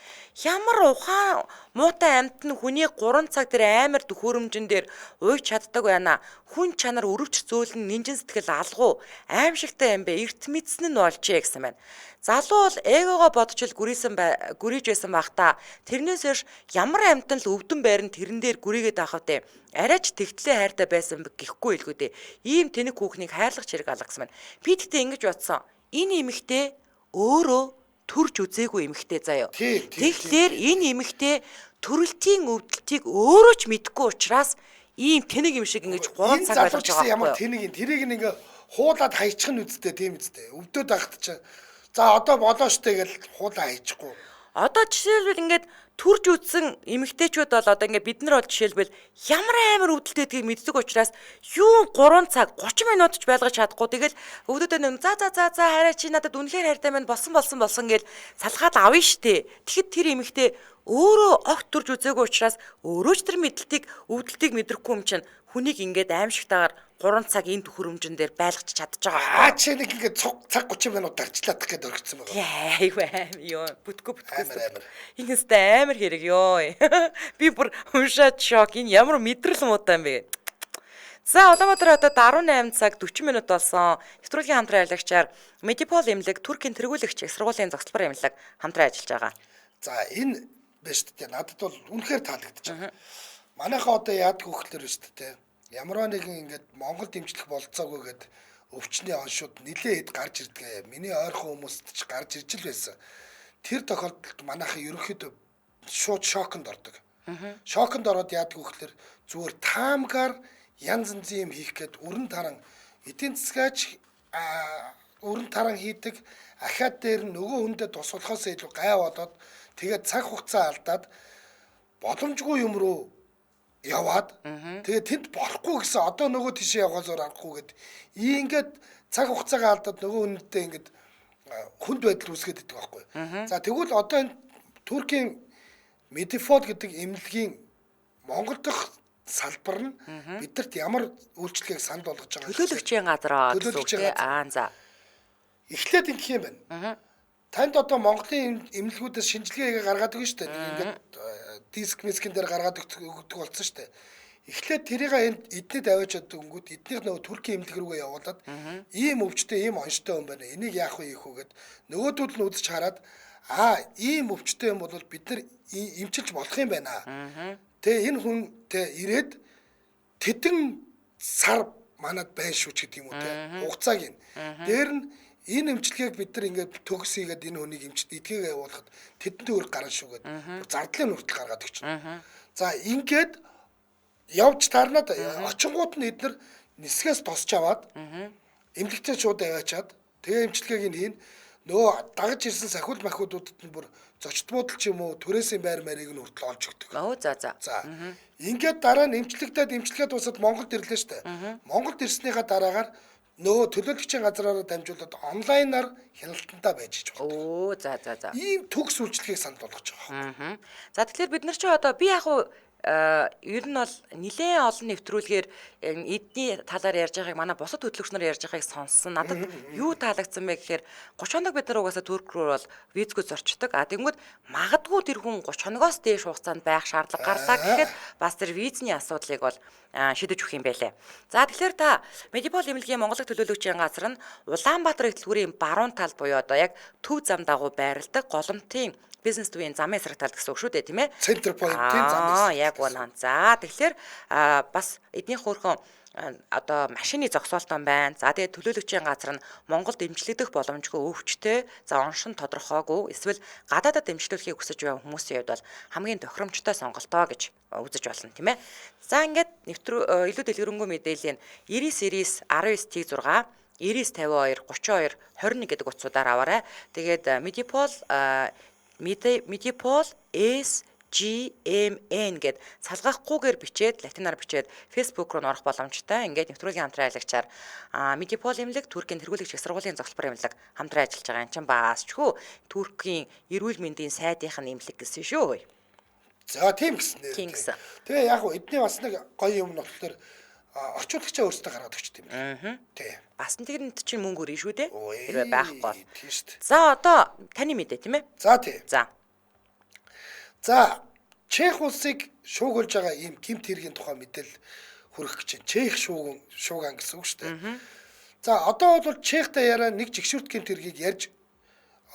Ямар ухаан муутай амьт нь хүний 3 цаг дээр амар төхөөрөмжөн дээр уйж чаддаг байна. Хүн чанар өрөвч зөөлөн нинжин сэтгэл алгуу аимшигтай юм бэ. Эрт мэдсэн нь болжээ гэсэн байна. Залуу бол эгогоо бодож л гүрийж байсан байх та. Тэрнээс хойш ямар амьтан л өвдөн байран тэрэн дээр гүрийгээд авах вэ? Арайч тэгтлээ хайртай байсан гэхгүй илгүү дээ. Ийм тэнэг хүүхнийг хайрлах хэрэг алга гэсэн байна. Би тэгтээ ингэж бодсон. Энэ эмэгтэй өөрөө төрж үзээгүй эмэгтэй заяа. Тэгэхээр энэ эмэгтэй төрөлтийн өвдөлтийг өөрөө ч мэдэхгүй учраас ийм тэнэг юм шиг ингэж 3 цаг ойлгож байгаа. Ямар тэнэг юм. Тэрийг ингээ хуулаад хайчих нь үсттэй тийм үсттэй. Өвдөд байхад чинь за одоо болоо штэ гэж хуулаа хайчихгүй. Одоо жишээлбэл ингээд Төрж үтсэн эмэгтэйчүүд бол одоо ингээд бид нар бол жишээлбэл ямар амар өвдөлт байдгийг мэддэг учраас юу 3 цаг 30 минут ч байлгаж чадахгүй. Тэгэл өвдөдөө нөм за за за за хараа чи надад үнэхээр хайртай маань болсон болсон болсон гэл салгаад авна штэ. Тэгэхэд тэр эмэгтэй өөрөө огт төрж үзээгүй учраас өөрөө ч тэр мэдлтийг өвдөлтийг мэдрэхгүй юм чинь хүнийг ингээд аимшигтайгаар 3 цаг энэ төхөөрөмжөн дээр байлгаж чадж байгаа. Аа чи нэг ингээд цуг цаг 30 минут дарчлаадах гээд орхисон байгаа. Айгүй аим ёо бүтггүй бүтггүй. Амар амар. Энэ хэвээр амар хэрэг ёо. Би бүр уншаад шок. Энэ ямар мэдрэл муутай юм бэ. За Улаанбаатар хотод 18 цаг 40 минут болсон. Нэвтрүүлгийн хамтран ажиллагчаар Медипол эмнэлэг, Туркийн тэргүүлэгч их сургуулийн зогсолбор эмнэлэг хамтран ажиллаж байгаа. За энэ байна шүү дээ. Надад бол үнэхээр таалагдчих. Манайхаа одоо яадаг вөхлөр шүү дээ. Ямар нэгэн ингээд Монгол дэмжлэх болцоогүй гэд өвчний оншууд нилээ хэд гарч ирдэг. Миний ойрхон хүмүүст ч гарч ирж л байсан. Тэр тохиолдолд манайхаа ерөнхийдөө шууд шоконд ордог. Шоконд ороод яадаг вөхлөр зүгээр таамгаар янз янзын юм хийх гээд өрн таран эдийн засгаач өрн таран хийдэг, ахиад дээр нөгөө хүндээ тус болохоос илүү гай болоод тэгээд цаг хугацаа алдаад боломжгүй юм руу яваад тэгээд тэнд болохгүй гэсэн одоо нөгөө тийшээ явахаас өөр аргагүй гэд ингээд цаг хугацаагаа алдаад нөгөө хүндээ ингээд хүнд байдал үүсгээд идэх байхгүй. За тэгвэл одоо энэ Туркийн Медифол гэдэг эмнэлгийн Монгол дахь салбар нь бидэрт ямар үйлчлэгийг санал болгож байгаа төлөөлөгчийн газар гэсэн үг тий. Аа за. Эхлээд ингэх юм байна. Танд одоо Монголын эмнэлгүүдээс шинжилгээ гаргаад өгнө шүү дээ. Нэг ингээд диск мискэн дээр гаргаад өгдөг болсон шүү дээ. Эхлээд тэрийг энд эднийд аваачаад өнгөт эднийх нөгөө Туркийн эмнэлэг рүүгээ явуулаад ийм өвчтэй, ийм онштой юм байна. Энийг яах вэ ийх үү гэд нөгөөдөл нь үзэж хараад аа ийм өвчтэй юм бол бид нар эмчилж болох юм байна. Тэгээ энэ хүн тэ ирээд тэдэн сар манад байна шүү ч гэдэг юм уу те хугацааг нь. Дээр нь энэ эмчилгээг бид нар ингээд төгс хийгээд энэ хүнийг эмчилт эдгээгээ явуулахад тэдэн төгрөг гарна шүү гэд зардлын хүртэл гаргаад өгчнө. За ингээд явж таарнаад очингууд нь эднэр нисгээс тосч аваад эмнэлэгтээ шууд аваачаад тэгээ эмчилгээг нь хийн. Нөгөө дагаж ирсэн сахиул махиудуудад нь бүр зочдмуудал ч юм уу түрээсийн байр мэрийг нь хүртэл олж өгдөг. Оо за за. За. Ингээд дараа нь эмчлэгдээд эмчилгээ дуусаад Монголд ирлээ шүү дээ. Монголд ирснийхаа дараагаар нөгөө төлөөлөгчийн газраараа дамжуулаад онлайнаар хяналтандаа байж иж байна. Оо за за за. Ийм төгс үйлчлэгийг санал болгож байгаа. За тэгэхээр бид нар чи одоо би яг уу ер нь бол нэлээд олон нэвтрүүлгээр эдний талаар ярьж байгааг манай бусад хөтлөгч нар ярьж байгааг сонссон. Надад юу таалагдсан бэ гэхээр 30 хоног бид нар угаасаа Турк руу бол визгүй зорчдог. А тэгэнгүүт магадгүй тэр хүн 30 хоногоос дээш хугацаанд байх шаардлага гарлаа гэхэд бас тэр визний асуудлыг бол шийдэж өгөх юм байлээ. За тэгэхээр та Медипол эмнэлгийн Монголын төлөөлөгчийн газар нь Улаанбаатар их дэлгүүрийн баруун тал буюу одоо яг төв зам дагуу байрладаг Голомтын бизнес төвийн замын эсрэг талд гэсэн үг шүү дээ, тийм ээ? Center Point-ийн замын эсрэг. Яг үнэн. За тэгэхээр бас эдний хөөрхөн одоо машины зогсоолтон байна. За тэгээд төлөөлөгчийн газар нь Монголд дэмжлэгдэх боломжгүй өвчтэй, за оншин тодорхойгүй эсвэл гадаадад дэмжлүүлэхийг хүсэж байгаа хүмүүсийн хувьд бол хамгийн тохиромжтой сонголтоо гэж үзэж болно, тийм ээ. За ингээд илүү дэлгэрэнгүй мэдээллийн 99 99 19 19 6 99 52 32 21 гэдэг утсуудаар аваарай. Тэгээд Medipol Medipol SGMN гэд салгахгүйгээр бичээд латинаар бичээд Facebook руу орох боломжтой. Ингээд нэвтрүүлгийн хамтран ажиллагчаар Medipol эмнэлэг, Туркийн тэргүүлэгч их сургуулийн зогсолбор эмнэлэг хамтран ажиллаж байгаа юм чинь бас ч хүү Туркийн эрүүл мэндийн сайдынх нь эмнэлэг гэсэн шүү. За тийм гэсэн нэр. Тийм гэсэн. Тэгээ яг хөө эдний бас нэг гоё юм нь болохоор орчуулагчаа өөрсдөө гаргаад өгчт юм байна. Тий. Бас тэрэнд чинь мөнгө өрнө шүү дээ. Хэрвээ байхгүй бол. Тийм шүү дээ. За одоо таны мэдээ тийм ээ? За тий. За. За Чех улсыг шуугуулж байгаа ийм гэмт хэргийн тухай мэдээлэл хүргэх гэж байна. Чех шууган гэсэн үг шүү дээ. За одоо бол Чехтэй яриа нэг жигшүүрт гэмт хэргийг ярьж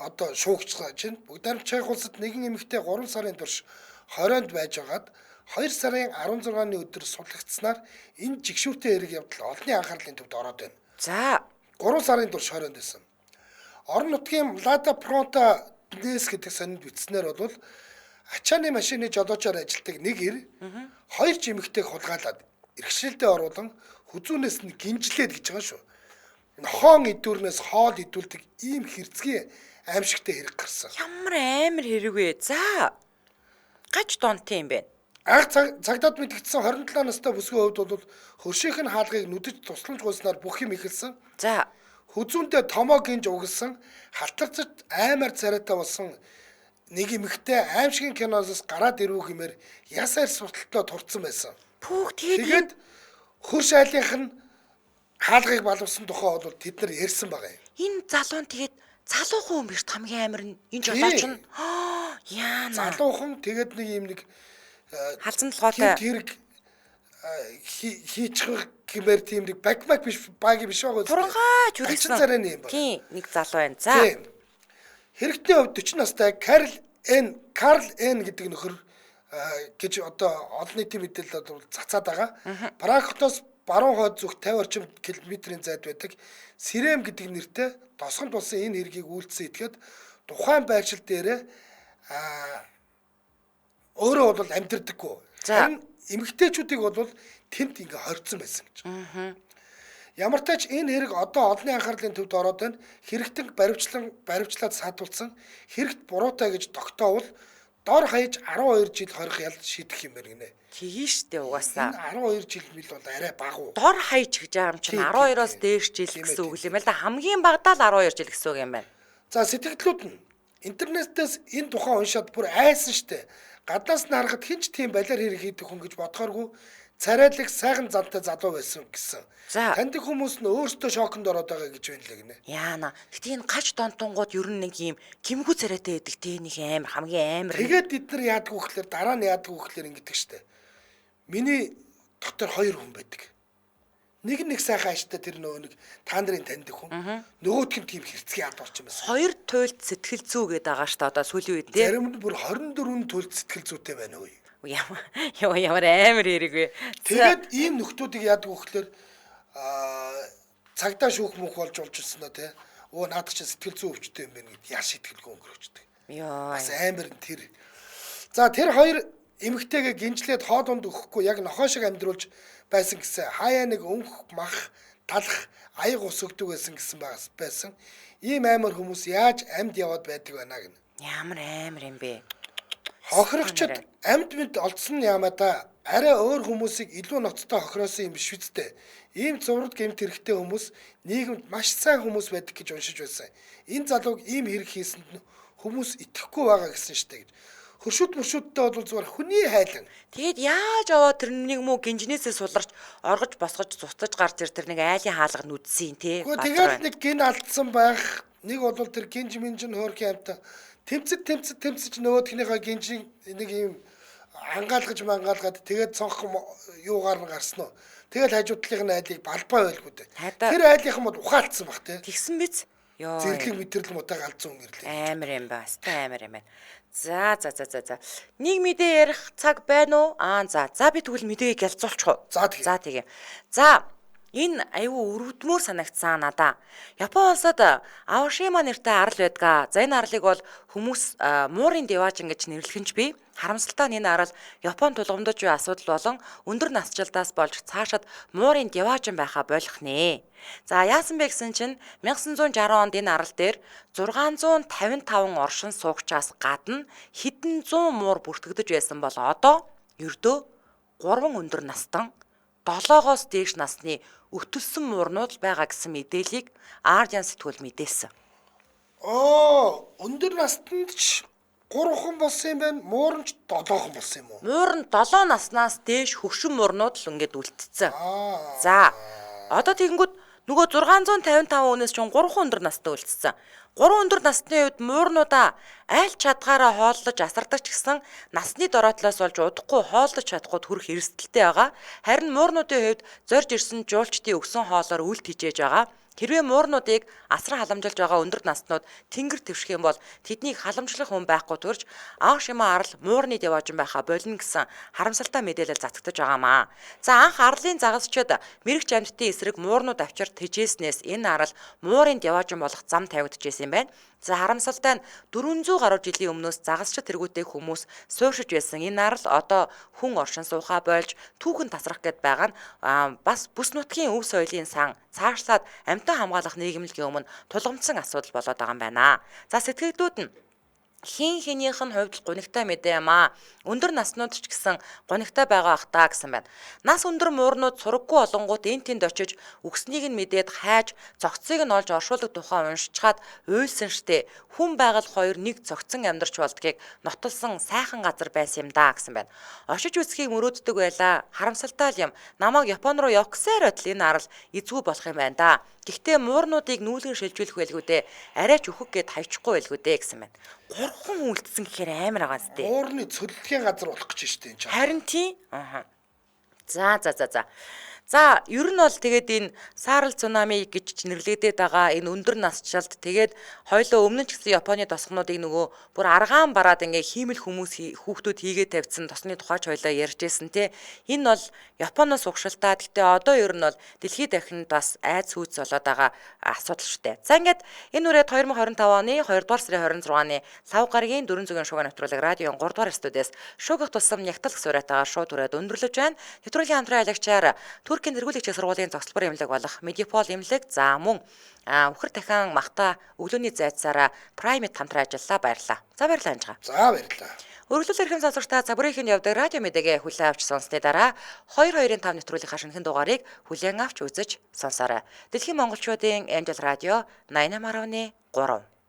одоо шуугч чинь. Бүгд найрамд Чех улсад нэгэн эмэгтэй 3 сарын турш хорионд байж байгаад 2 сарын 16-ны өдөр суллагдсанаар энэ жигшүүртийн хэрэг явдал олонний анхаарлын төвд ороод байна. За 3 сарын турш хорионд байсан. Орон нутгийн Лада Пронта Днес гэдэг сонинд бичснээр бол ачааны машины жолоочоор ажилладаг нэг эр хоёр жимэгтэйг хулгайлаад эрхчлэлдээ оруулан хүзүүнээс нь гинжлээд гэж байгаа шүү. Нохоон идүүрнээс хоол идүүлдэг ийм хэрцгий аимшигтай хэрэг гарсан. Ямар амар хэрэг вэ? За. Гаж донтын юм бэ. Анх цагдаад мэдгдсэн 27 настай бүсгүй хувьд бол хөршийнх нь хаалгыг нүдэж тусламж гуйснаар бүх юм эхэлсэн. За. Хүзүүндээ томоо гинж угалсан, халтарч аймаар царайтай болсон нэг эмэгтэй аимшигын киноос гараад ирвүү хэмээр яс арьс сурталтай турцсан байсан. Пүүх тэгээд хөрш айлынх нь хаалгыг балвсан тухай бол тэд нар ярьсан байгаа юм. Энэ залуу нь тэгээд залуухан хүн биш хамгийн амар нь энэ жолооч нь яана. Залуухан тэгээд нэг юм нэг халзан толгойтой хэрэг хийчих гэмээр тийм нэг бакмак биш баги биш байгаа. Туранхай чүрсэн царайны юм байна. Тийм нэг залуу байна. За. Хэрэгтний хувьд 40 настай Карл Н гэдэг нөхөр гэж одоо олон нийтийн мэдээлэлд бол цацаад байгаа. Прагтоос баруун хойд зүг 50 орчим километрийн зайд байдаг Сэрэм гэдэг нэртэй досгонд болсон энэ хэргийг үйлдсэн этгээд тухайн байршил дээрээ өөрөө бол амьдэрдэггүй. Харин эмэгтэйчүүдийг бол тэнд ингээ хоригдсон байсан гэж. Ямар ч тач энэ хэрэг одоо олонний анхаарлын төвд ороод байна. Хэрэгтэн баривчлаад саатуулсан хэрэгт буруутай гэж тогтоовол дор хаяж 12 жил хорих ялд шийдэх юм байна гинэ. Тэгин штэ угаасаа. Энэ 12 жил мэл бол арай бага уу. Дор хаяж гэж байгаа юм чинь 12-оос дээш жил гэсэн үг юм л да. Хамгийн багадаа л 12 жил гэсэн үг юм байна. За сэтгэлдлүүд нь интернетээс энэ тухай уншаад бүр айсан штэ. Гаднаас нь харахад хэн ч тийм балиар хэрэг хийдэг хүн гэж бодохооргүй царайлаг сайхан зантай залуу байсан гэсэн. Таньдаг хүмүүс нь өөрсдөө шоконд ороод байгаа гэж байна л гинэ. Яана. Гэтэ энэ гаж донтонгууд ер нь нэг юм гимгүү царайтай байдаг те нэг амар хамгийн амар. Тэгээд бид нар яадаг вэ гэхлээр дараа нь яадаг вэ гэхлээр ингэдэг штэ. Миний дотор хоёр хүн байдаг. Нэг нь нэг сайхан ааштай тэр нөгөө нэг та нарын таньдаг хүн. Нөгөөх нь тийм хэрцгий ядуурч юм байсан. Хоёр туйлд сэтгэл зүй гэдэг байгаа штэ одоо сүүлийн үед те. Зарим нь бүр 24 туйлд сэтгэл зүйтэй байна уу. Ямар амар хэрэг вэ. Тэгээд ийм нөхдүүдийг яадаг вэ гэхлээр цагдаа шүүх мөнх болж ирсэн нөө те. Өө наадах чинь сэтгэл зүй өвчтэй юм байна гэд яа шитгэлгүй өнгөрөөчдөг. Йоо. Бас амар нь тэр. За тэр хоёр эмэгтэйгээ гинжлээд хоолунд өгөхгүй яг нохой шиг амьдруулж байсан гэсэн. Хаяа нэг өнх мах талах аяг ус өгдөг байсан гэсэн байсан. Ийм амар хүмүүс яаж амьд яваад байдаг байна гэнэ. Ямар амар юм бэ? Хохирогчд амьд мэд олдсон нь яамаа да. Арай өөр хүмүүсийг илүү ноцтой хохироосон юм биш үсттэй. Ийм зурд гэмт хэрэгтэй хүмүүс нийгэмд маш сайн хүмүүс байдаг гэж уншиж байсан. Энэ залууг ийм хэрэг хийсэнд нь хүмүүс итгэхгүй байгаа гэсэн штэ гэж. Хөршүүд мөршүүдтэй бол зүгээр хүний хайлан. Тэгээд яаж аваа тэр нэг муу гинжнээсээ суларч оргож босгож цуцаж гарч ир тэр нэг айлын хаалга нүдсэн тий. Тэгээд нэг гин алдсан байх. Нэг бол тэр гинж минж нь хөөрхийн амт тэмцэж нөгөөдхнийхээ гинжийг нэг юм ангаалгаж мангаалгаад тэгээд цонх юугаар нь гарсан уу. Тэгэл хажуудлын нь айлыг балбаа байлгүй дээ. Тэр айлынхан бол ухаалцсан баг тий. Тэгсэн биз? Йоо. Зэрлэг мэтрэл мутаг алдсан өнгөрлөө. Амар юм ба. Өстой амар юм байна. За. Нэг мэдээ ярих цаг байна уу? Аа за. За би тэгвэл мэдээг ялцуулчих уу? За тэгээ. За энэ аюу өрөвдмөр санагдсан надаа. Япон улсад Аошима нэртэй арал байдгаа. За энэ арлыг бол хүмүүс муурын деваажин гэж нэрлэх нь ч бий. Харамсалтай нь энэ арал Япон тулгамдж буй асуудал болон өндөр насжилтаас болж цаашид муурын деваажин байхаа болох нэ. За яасан бэ гэсэн чинь 1960 онд энэ арал дээр 655 оршин суугчаас гадна хэдэн зуун муур бүртгэгдэж байсан бол одоо ердөө 3 өндөр настан 7-оос дээш насны өтөлсөн муурнууд л байгаа гэсэн мэдээллийг Аржан сэтгүүл мэдээлсэн. Өндөр настанд ч 3хан болсон юм байна, муур нь ч 7хан болсон юм уу? Муур нь 7 наснаас дээш хөгшин муурнууд л ингээд үлдсэн. За одоо тэгэнгүүт нөгөө 655 хүнээс ч 3хан өндөр настай үлдсэн. 3 өндөр насны хувьд муурнуудаа аль чадгаараа хооллож асардаг ч гэсэн насны дороотлоос болж удахгүй хооллож чадахгүй төрөх эрсдэлтэй байгаа. Харин муурнуудын хувьд зорж ирсэн жуулчдын өгсөн хоолоор үл тижээж байгаа. Хэрвээ муурнуудыг асран халамжилж байгаа өндөр наснууд тэнгэр твших юм бол тэднийг халамжлах хүн байхгүй төрж Аошима арал муурны деваажин байхаа болно гэсэн харамсалтай мэдээлэл затагдаж байгаамаа. За анх арлын загасчид мэрэгч амьтдын эсрэг муурнууд авчир тэжээснээс энэ арал муурын деваажин болох зам тавигдчихсэн юм байна. За харамсалтай нь 400 гаруй жилийн өмнөөс загасчид тэргүүтэй хүмүүс сууршиж байсан энэ арал одоо хүн оршин суухаа болж түүхэн тасрах гээд байгаа нь бас бүс нутгийн өв соёлын сан цаашлаад амьтан хамгаалах нийгэмлэгийн өмнө тулгамдсан асуудал болоод байгаа юм байна. За сэтгэгдлүүд нь Хин хинийх нь хувьд л гунигтай мэдээ юм аа. Өндөр наснууд ч гэсэн гунигтай байгаа ах та гэсэн байна. Нас өндөр муурнууд сураггүй олонгууд эн тэнд очиж үгснийг нь мэдээд хайж цогцыг нь олж оршуулдаг тухай уншичхаад уйлсан штэ. Хүн байгаль хоёр нэг цогцсон амьдарч болдгийг нотолсон сайхан газар байсан юм да гэсэн байна. Очиж үзхийг мөрөөддөг байлаа. Харамсалтай л юм. Намайг Япон руу явах гэсээр байтал энэ арал эзгүй болох юм байна да. Гэхдээ муурнуудыг нүүлгэн шилжүүлэх байлгүй дээ. Арайч үхэх гээд хайчихгүй байлгүй дээ гэсэн байна. 3 хүн үлдсэн гэхээр амар байгаа зү. Муурны цөллөгийн газар болох гэж штэ энэ чинь. Харин тийм. Аа. За за за за. За ер нь бол тэгээд энэ Саарл цунами гэж нэрлэгдээд байгаа энэ өндөр насжилт тэгээд хоёлоо өмнө нь ч гэсэн Японы тосгонуудыг нөгөө бүр аргаан бараад ингээ хиймэл хүмүүс хүүхдүүд хийгээд тавьсан тосны тухайч хоёлоо ярьж байсан те. Энэ бол Японоос угшилтаа. Гэтэ одоо ер нь бол дэлхийд дахинд бас айц хүйц болоод байгаа асуудал шүү дээ. За ингээд энэ үрээд 2025 оны 2 дугаар сарын 26-ны лав гарагийн 4 зүгийн шугам нэвтрүүлэг радион 3 дугаар студиэс шүүгэх тусам нягтлах суурьтайгаар шууд хүрээд өндөрлөж байна. Нэвтрүүлгийн хамтран аялагчаар Туркийн тэргүүлэгч сургуулийн зогсолбор эмнэлэг болох Медипол эмнэлэг за мөн үхэр дахин махта өглөөний зайцаараа Праймед хамтран ажиллалаа. Баярлалаа. За баярлалаа анжгаа. За баярлалаа. Өргөлөл эрхэм сонсогчдаа цаг бүрийн явдаг радио мэдээгээ хүлээн авч сонссны дараа 2-2-5 нэвтрүүлгийнхаа шинэхэн дугаарыг хүлээн авч үзэж сонсоорой. Дэлхийн монголчуудын Angel радио 88.3.